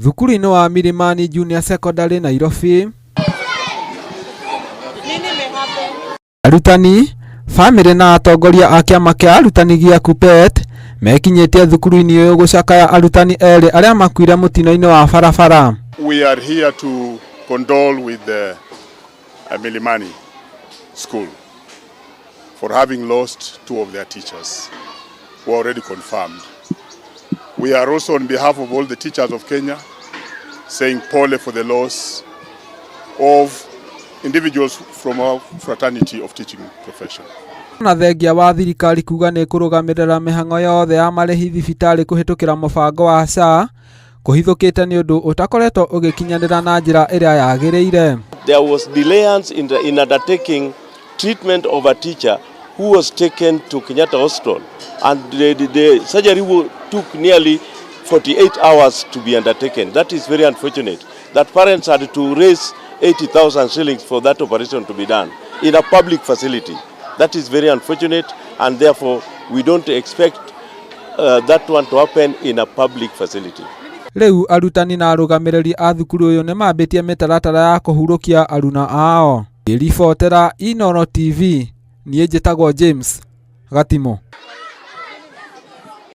Thukuru-inĩ wa Milimani Junior Secondary Nairobi, arutani, bamĩrĩ na atongoria a kĩama kĩa arutani gĩa KUPPET mekinyĩtie thukuru-inĩ ũyũ gũcakaya arutani erĩ arĩa makuire mũtino-inĩ wa barabara. We are here to condole with the Milimani School for having lost two of their teachers who are already confirmed. We are also on behalf of all the teachers of Kenya saying pole for the loss of individuals from our fraternity of teaching profession. Na thengia wa thirikari kuga nĩ ĩkũrũgamĩrĩra mĩhang'o yothe ya marĩhi thibitarĩ kũhĩtũkĩra mũbango wa SHA kũhithũkĩte nĩ ũndũ ũtakoretwo ũgĩkinyanĩra na njĩra ĩrĩa yagĩrĩire. There was delayance in undertaking treatment of a teacher who was taken to Kenyatta Hospital, and the surgery took nearly 48 hours to be undertaken. That is very unfortunate, that parents had to raise 80,000 shillings for that operation to be done in a public facility. That is very unfortunate, and therefore we don't expect that one to happen in a public facility. Rĩu arutani na arũgamĩrĩri a thukuru ũyũ nĩ mambĩtie mĩtaratara ya kũhurũkia aruna ao. Ngĩribotera Inooro TV, niĩ njĩtagwo James Gatimũ.